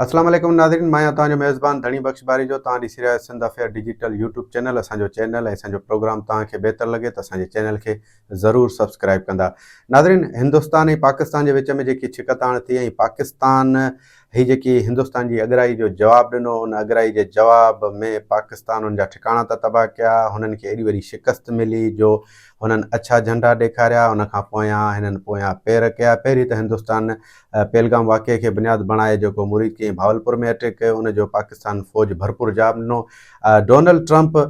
اسلام عليڪم ناظرين مان آهيان توهان جو ميزبان ڌڻي بخش باريجو توهان ڏسي رهيا آهيو Sindh affair digital YouTube channel اسان جو چينل ۽ اسان جو پروگرام توهان کي بهتر لڳي ته اسان جي چينل کي ضرور سبسڪرائب ڪندا ناظرين هندستان ۽ پاڪستان جي وچ ۾ جيڪي ڇڪتاڻ ٿي ۽ پاڪستان هي جيڪي هندستان جي اڳرائي جو جواب ڏنو ان اڳرائي جي جواب ۾ پاڪستان ان جا ٺڪاڻا ته تباهه ڪيا هنن کي ايڏي وڏي شڪست ملي جو هنن اڇا جهنڊا ڏيکاريا ان کان پويان هنن پويان پير ڪيا پهرين ته هندستان پهلگام واقعي کي بنياد بڻائي جيڪو مريدڪي ۽ بهاولپور ۾ اٽيڪ ڪيو ان جو پاڪستان فوج ڀرپور جواب ڏنو ڊونلڊ ٽرمپ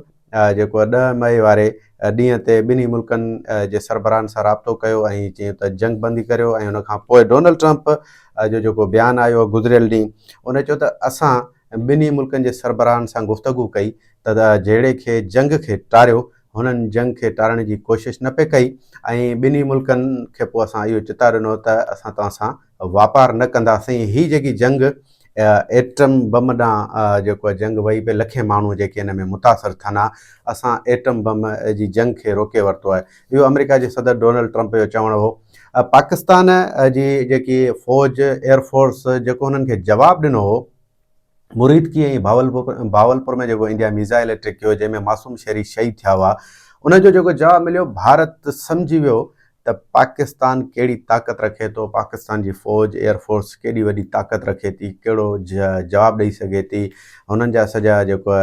جيڪو ڏهه مئي واري ڏينهن تي ٻنهي ملڪن جي سربراهن سان رابطو ڪيو ۽ چيائين ته جنگ بندي ڪريو ۽ ان کان پوء ڊونلڊ ٽرمپ جو جيڪو بيان آيو گذريل ڏينهن ان چيو ته اسان ٻنهي ملڪن جي سربراهن سان گفتگو ڪئي ته جهيڙي کي جنگ کي ٽاريو هنن جنگ کي ٽارڻ جي ڪوشش نه پئي ڪئي ۽ ٻنهي ملڪن کي پوء اسان اهو چتاء ڏنو ته اسان توهان سان واپار نه ڪنداسين هي جيڪي جنگ ايٽم بم ڏانهن جيڪو جنگ وئي پئي لکين ماڻهو جيڪي ان ۾ متاثر ٿين ها اسان ايٽم بم جي جنگ کي روڪي ورتو آهي اهو آمريڪا جي صدر ڊونلڊ ٽرمپ جو چوڻ هو پاڪستان جي جيڪي فوج ايئر فورس جيڪو هنن کي جواب ڏنو هو مريدڪي ۽ بهاولپور ۾ جيڪو انڊيا ميزائل اٽيڪ ڪيو جنهن ۾ معصوم شهري شهيد ٿيا هئا ان جو جيڪو جواب مليو ڀارت سمجهي ويو ته پاڪستان ڪهڙي طاقت رکي ٿو، پاڪستان جي فوج، ايئر فورس ڪيڏي وڏي طاقت رکي ٿي، ڪهڙو جواب ڏئي سگهي ٿي، هنن جا سڄا جيڪو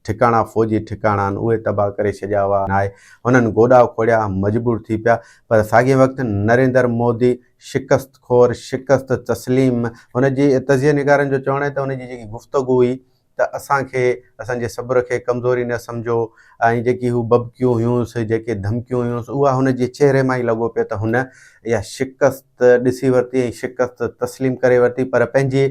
ٺڪاڻا فوجي ٺڪاڻا آهن اهي تباهه ڪري ڇڏيا هئا، ناهي هنن گوڏا کوڙيا مجبور ٿي پيا پر ساڳئي وقت نريندر مودي شڪست خور شڪست تسليم هن جي تجزيه نگارن جو چوڻ آهي ته هن جي جيڪي گفتگو هئي ته اسان کي اسان جي صبر کي ڪمزوري نه سمجهو ۽ جيڪي هو ببڪيون هيونس جيڪي ڌمڪيون هيونس اها هن جي چهري مان ئي لڳو پيو ته هن اها شڪست ڏسي ورتي ۽ شڪست تسليم ڪري ورتي پر پنهنجي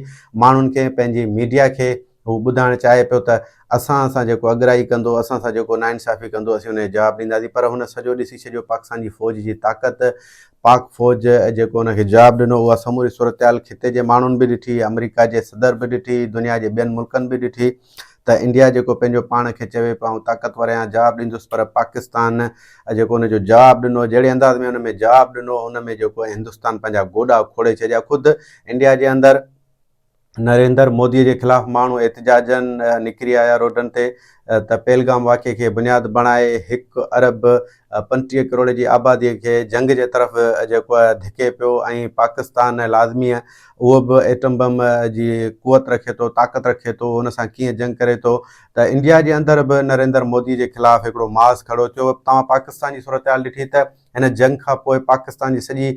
ماڻهن کي پنهنجي ميڊيا کي هو ٻڌائڻ چاهي پيو ته اسان سان جيڪو اڳرائي ڪندو اسان سان جيڪو ناانصافي ڪندو اسين ان کي جواب ڏينداسين پر هن سڄو ڏسي ڇڏيو پاڪستان جي فوج جي طاقت پاڪ فوج جيڪو ان کي جواب ڏنو اها سموري صورتحال خطي جي ماڻهن به ڏٺي، آمريڪا جي صدر به ڏٺي، دنيا جي ٻين ملڪن به ڏٺي ته انڊيا جيڪو پنهنجو پاڻ کي چوي پيو آئون طاقتور آهيان جواب ڏيندس پر پاڪستان جيڪو ان جو جواب ڏنو جهڙي انداز ۾ ان ۾ جواب ڏنو ان ۾ جيڪو هندستان پنهنجا گوڏا کوڙي ڇڏيا خود انڊيا جي اندر نريندر مودي جي خلاف ماڻهو احتجاجن نڪري آيا روڊن تي ته پهلگام واقعي کي بنياد بڻائي هڪ ارب 35 ڪروڙ جي آبادي کي جنگ جي طرف جيڪو آهي ڌڪي پيو ۽ پاڪستان لازمي اهو به ايٽم بم جي قوت رکي ٿو طاقت رکي ٿو ان سان ڪيئن جنگ ڪري ٿو ته انڊيا جي اندر به نريندر مودي جي خلاف هڪڙو محاذ کڙو ٿيو توهان پاڪستان جي صورتحال ڏٺي ته هن جنگ کان پوء پاڪستان جي سڄي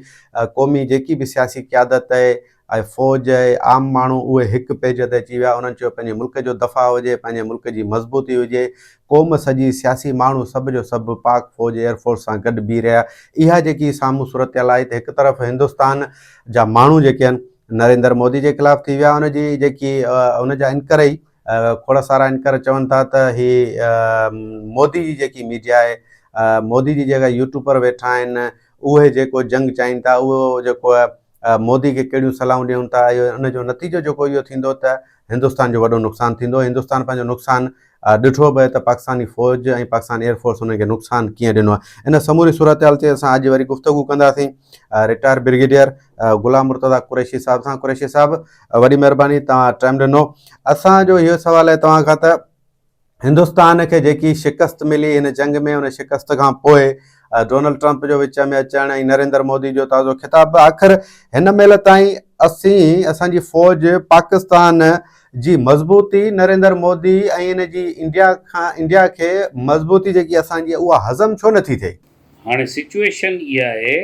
قومي جيڪي به سياسي قيادت آهي ۽ فوج ۽ عام ماڻهو اهي هڪ پيج تي اچي ويا، انهن چيو پنهنجي ملڪ جو دفاع هجي، پنهنجي ملڪ جي مضبوطي هجي، قوم سڄي، سياسي ماڻهو سڀ جو سڀ پاڪ فوج ايئر فورس سان گڏ بيهي رهيا، اها جيڪي سامهون صورتحال آئي ته هڪ طرف هندستان جا ماڻهو جيڪي آهن نريندر مودي جي خلاف ٿي ويا، ان جي جيڪي ان جا انڪر ئي کوڙ سارا انڪر چون ٿا ته هي مودي جي جيڪي ميڊيا آهي، مودي جي جيڪا يوٽيوبر ويٺا آهن اهي جيڪو جنگ چاهين ٿا اهو جيڪو مودي کي ڪهڙيون صلاحون ڏيون ٿا اهو ان جو نتيجو جيڪو اهو ٿيندو ته هندستان جو وڏو نقصان ٿيندو هندستان پنهنجو نقصان ڏٺو به ته پاڪستاني فوج ۽ پاڪستان ايئر فورس انهن کي نقصان ڪيئن ڏنو آهي ان سموري صورتحال تي اسان اڄ وري گفتگو ڪنداسين رٽائر برگيڊيئر غلام مرتضيٰ قريشي صاحب سان قريشي صاحب وڏي مهرباني توهان ٽائيم ڏنو اسان جو اهو سوال آهي توهان کان ته هندستان کي جيڪي شڪست ملي هن جنگ ۾ ان شڪست کان پوء ڊونلڊ ٽرمپ جو وچ ۾ اچڻ ۽ نريندر مودي جو تازو خطاب به آخر هن مهل تائين اسين اسان جي فوج پاڪستان جي مضبوطي نريندر مودي ۽ ان جي انڊيا کان انڊيا کي مضبوطي جيڪي اسان جي اها هضم ڇو نٿي ٿئي؟ هاڻي سچوئيشن اها آهي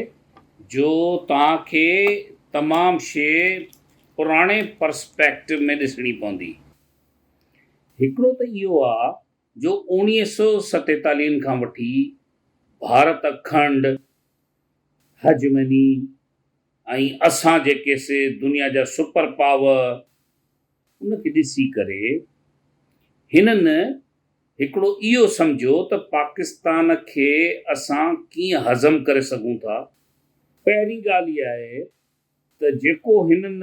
جو توهان کي تمام شيء پراڻي پرسپيڪٽو ۾ ڏسڻي پوندي. هڪڙو ته اهو آ جو اوڻيهه سو ستيتاليهن کان وٺي ڀارت اکنڊ، هجمني ۽ اسان جيڪي سي دنيا جا سپر پاور ان کي ڏسي ڪري هنن هڪڙو اهو سمجهيو ته پاڪستان کي اسان ڪيئن هضم ڪري سگهون ٿا. پهرين ڳالهه اها آهي ته جيڪو هنن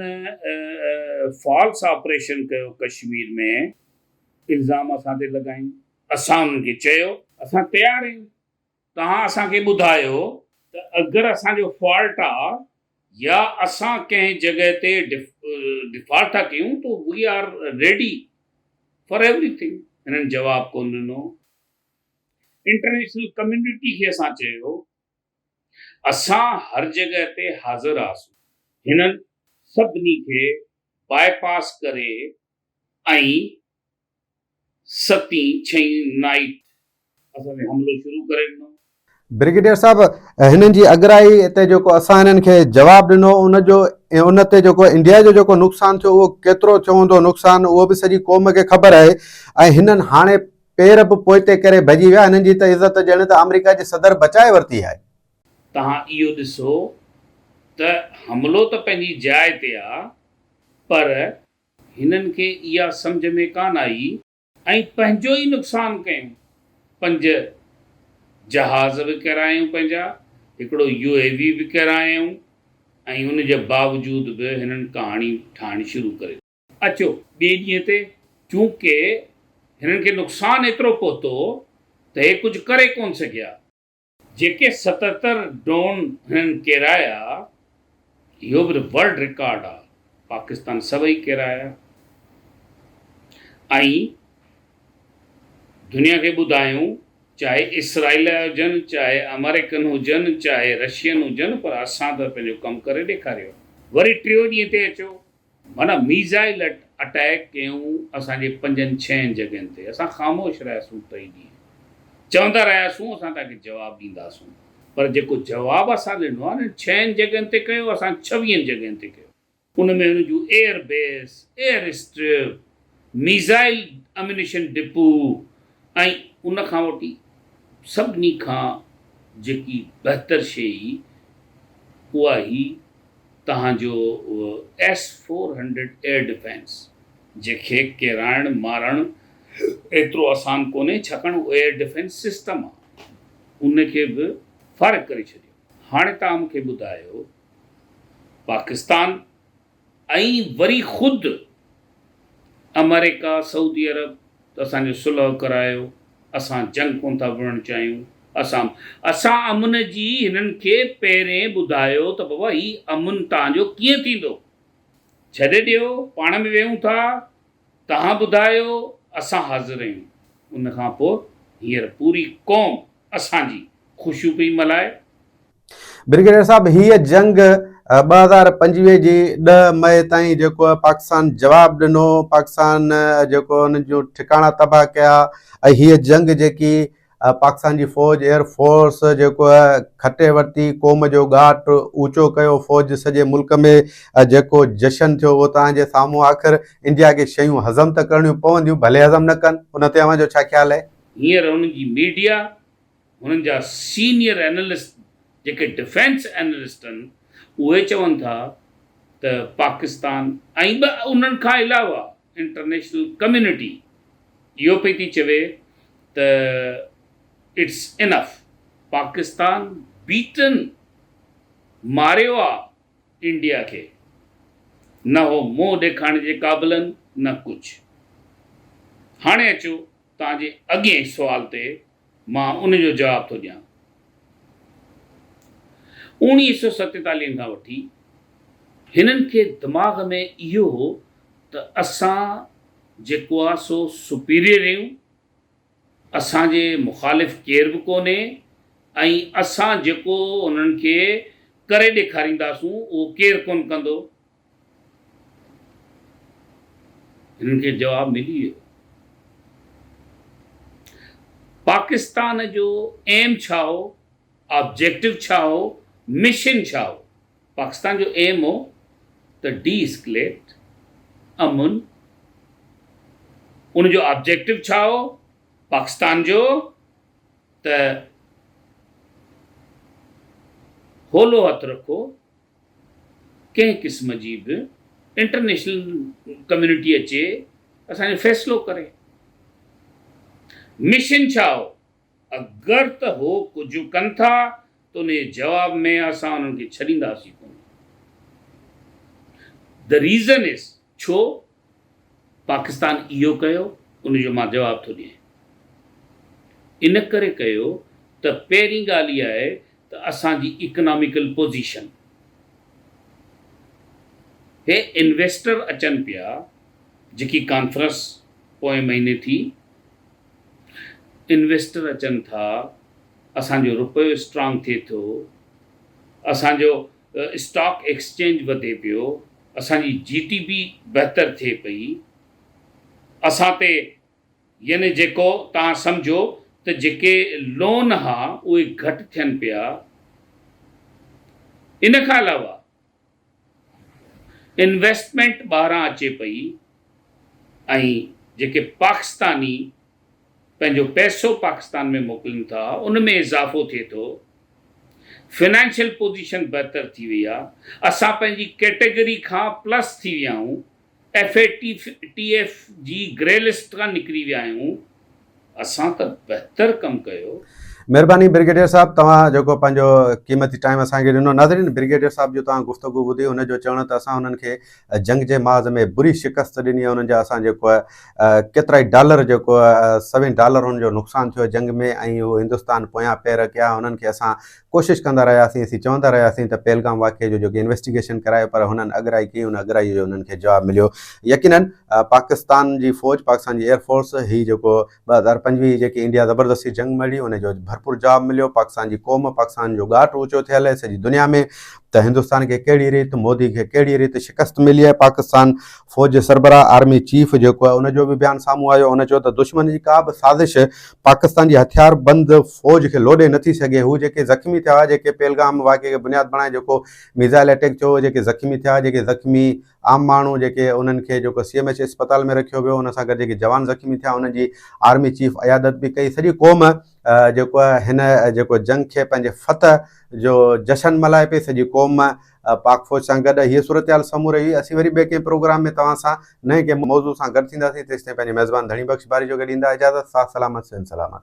فالس آپريشن ڪيو ڪشمير ۾ الزام اسان تي لڳائين اسان انهن کي چيو اسان تيار آهيون توهان اسان کي ٻڌايو ته اگر اسان جو فالٽ آ يا اسان ڪنهن جڳهه تي ڊفالٽ ٿا ڪيون ته we are ready for everything. هنن جواب ڪونه ڏنو. انٽرنيشنل ڪميونٽي کي اسان چيو اسان هر جڳهه تي حاضر آسون. هنن سڀني کي باء پاس ڪري ۽ ستين ڇهين نائيٽ اسان تي حملو شروع ڪري ڏنو. برگيڊيئر صاحب هنن جي اڳرائي تي جيڪو اسان هنن کي جواب ڏنو ان جو ۽ ان تي جيڪو انڊيا جو جيڪو نقصان ٿيو اهو ڪيترو ٿيو هوندو نقصان اهو به سڄي قوم کي خبر آهي ۽ هنن هاڻي پير به پوئتي ڪري ڀڄي ويا هنن جي ته عزت ڄڻ ته آمريڪا جي صدر بچائي ورتي آهي. توهان اهو ڏسو ته حملو ته پنهنجي جاء تي آ پر هنن کي اها سمجهه ۾ ڪانه آئي. ۽ پنهنجو ئي نقصان ڪيون. پنج جهاز به ڪيرايائون پنهنجا، هڪڙو يو اي وي به ڪيرايائون ۽ ان جي باوجود به هنن ڪهاڻي ٺاهڻ شروع ڪري ڏني. اچو ٻئي ڏينهن تي چونڪه هنن کي نقصان ايترو پهتو ته هي ڪجهه ڪري ڪونه سگهيا. جيڪي 77 ڊرون هنن ڪيرايا اهو به ورلڊ رڪارڊ آ، پاڪستان سڀئي ڪيرايا ۽ دنيا کي ٻڌايون چاهي اسرائيل هجن چاهي آمريڪن هجن چاهي رشين هجن پر اسان ته پنهنجو ڪم ڪري ڏيکاريو آ. وري ٽيون ڏينهن تي اچو معنيٰ ميزائل اٽيڪ ڪيون اسان جي پنجن ڇهن جڳهين تي اسان خاموش رهياسون ٽئي ڏينهن چوندا رهياسون اسان توهان کي جواب ڏينداسون پر جيڪو جواب اسان ڏنو آهي انهن ڇهن جڳهين تي ڪيو اسان ڇويهن جڳهين تي ڪيو. ان ۾ هن جون air base, air strip, missile ammunition depot ۽ ان کان وٺي سڀني کان جيڪي بهتر شيء هئي اها هئي توهان جو ايس 400 ايئر ڊفينس جنهن کي ڪيرائڻ مارڻ ايترو آسان ڪونهي ڇاڪاڻ اهو ايئر ڊفينس سسٽم آهي ان کي به فارغ ڪري ڇڏيو. هاڻي توهان مون کي ٻڌايو پاڪستان ۽ وري خود آمريڪا سعودي عرب ته اسان جو صلح ڪرايو، اسان جنگ ڪونه ٿا وڙهڻ چاهيون، اسان اسان امن جي هنن کي پهرين ٻڌايو ته بابا هي امن توهان جو ڪيئن ٿيندو، ڇڏي ڏيو پاڻ ۾ ويهون ٿا، توهان ٻڌايو اسان حاضر آهيون. ان کان پوء هينئر پوري قوم اسان جي خوشيون پئي ملهائي. برگيڊيئر صاحب هيء جنگ 2025 جي 10 مئي تائين جيڪو پاڪستان جواب ڏنو پاڪستان جيڪو انهن جون ٺڪاڻا تباهه ڪيا ۽ هيء جنگ جيڪي پاڪستان جي فوج ايئر فورس جيڪو کٽي ورتي قوم جو ڳاٽ اوچو ڪيو فوج سڄي ملڪ ۾ جيڪو جشن ٿيو اهو توهان جي سامهون آخر انڊيا کي شيون هضم ته ڪرڻيون پونديون ڀلي هضم نه ڪن ان تي اوهان جو ڇا خيال آهي؟ هينئر انهن جي ميڊيا هنن جا سينيئر اينالسٽ جيڪي ڊفينس اينالسٽ آهن اهي چون ٿا ته پاڪستان ۽ ٻه انهن کان علاوه انٽرنيشنل ڪميونٽي اهو پئي ٿي چوي ته it's enough Pakistan beaten ماريو آ انڊيا کي نه هو منهن ڏيکارڻ جي قابل آهن نه ڪجهه هاڻي اچو توهان جي اڳئين سوال تي مان ان جو جواب ٿو ڏيان. 1947 کان وٺي هنن کي دماغ ۾ اهو هو ته اسان جيڪو آ سو سپيريئر آهيون، اسان جي مخالف ڪير به ڪونهي ۽ اسان جيڪو انهن کي ڪري ڏيکارينداسون اهو ڪير ڪونه ڪندو. هنن کي جواب ملي ويو. پاڪستان جو ايم ڇا هو، آبجيڪٽو ڇا هو، مشن ڇا هو؟ پاڪستان جو ايم هو ته ڊي اسڪليٽ، امن، ان جو آبجيڪٽو ڇا هو پاڪستان جو ته هولو هٿ رکو، ڪنهن قسم جي به انٽرنيشنل ڪميونٽي اچي اسان جو فيصلو ڪري. مشن ڇا هو؟ اگر ته هو ڪجهه ڪن ٿا ته ان جي جواب ۾ اسان انهن کي ڇڏينداسين ڪونه. The reason is ڇو پاڪستان اهو ڪيو ان جو مان جواب ٿو ڏيان. ان ڪري ڪيو ته پهرين ڳالهه اها آهي ته اسان جي اڪناميڪل پوزيشن هي انويسٽر اچن پيا، جيڪي ڪانفرنس پوئين مهيني ٿي، انويسٽر اچن ٿا، اسان جو رپيو اسٽرانگ ٿئي ٿو، اسان جو اسٽاڪ ايڪسچينج وڌي پيو، اسان جي جي ٽي پي بهتر ٿئي پئي، اسان تي يعني جيڪو توهان سمجهو ته جيڪي لون ها اهي گهٽ ٿين پيا، ان کان علاوه انويسٽمينٽ ٻاهران اچي پئي ۽ جيڪي پاڪستاني پنهنجو پئسو پاڪستان ۾ موڪلين ٿا ان ۾ اضافو ٿئي ٿو، فنانشل پوزيشن بهتر ٿي وئي آهي، اسان پنهنجي ڪيٽيگري کان پلس ٿي ويا آهيون، ايف اي ٽي ايف جي گري لسٽ کان نڪري ويا آهيون، اسان ته بهتر ڪم ڪيو. مھرباني برگيڊيئر صاحب توھان جيڪو پنھنجو قيمتي ٽائيم اسان کي ڏنو ناظرين برگيڊيئر صاحب جو توھان گفتگو ٻڌي ان جو چوڻ ته اسان انھن کي جنگ جي محاذ ۾ بري شڪست ڏني انھن جا اسان جيڪو آھي ڪيترائي ڊالر جيڪو آھي سوين ڊالر انھن جو نقصان ٿيو جنگ ۾ ۽ ھو ھندستان پويان پير ڪيا انھن کي اسان ڪوشش ڪندا رهياسين، اسين چوندا رهياسين ته پهلگام واقعي جو جيڪي انويسٽيگيشن ڪرايو پر هنن اڳرائي ڪئي ان اڳرائي جو انهن کي جواب مليو يقينن پاڪستان جي فوج پاڪستان جي ايئر فورس هي جيڪو 2025 جيڪي انڊيا زبردستي جنگ مڙهي ان جو ڀرپور جواب مليو پاڪستان جي قوم پاڪستان جو ڳاٽ اوچو ٿيل آهي سڄي دنيا ۾ ته هندستان کي ڪهڙي ريت مودي کي ڪهڙي ريت شڪست ملي آهي پاڪستان فوج جي سربراهه آرمي چيف جيڪو آهي ان جو به بيان سامهون آيو هن چيو ته دشمن جي ڪا به سازش پاڪستان جي هٿياربند فوج کي لوڏي نٿي سگهي، هو جيڪي زخمي ٿيا هئا، جيڪي پهلگام واقعي کي بنياد بڻائي جيڪو ميزائل اٽيڪ ٿيو هو، جيڪي زخمي ٿيا، جيڪي زخمي عام ماڻهو جيڪي انهن کي جيڪو سي ايم ايڇ اسپتال ۾ رکيو ويو، ان سان گڏ جيڪي جوان زخمي ٿيا انهن جي آرمي چيف عيادت به ڪئي، سڄي قوم جيڪو هن جيڪو جنگ کي پنهنجي فتح جو جشن ملهائي پئي، سڄي قوم پاڪ فوج سان گڏ هيء صورتحال سموري هئي. اسين وري ٻئي ڪنهن پروگرام ۾ توهان سان نئين ڪنهن موضوع سان گڏ ٿينداسين، تيستائين پنهنجي ميزبان ڌڻي بخش باريجو کي ڏيندا اجازت. ساٿ سلامت، سنڌ سلامت.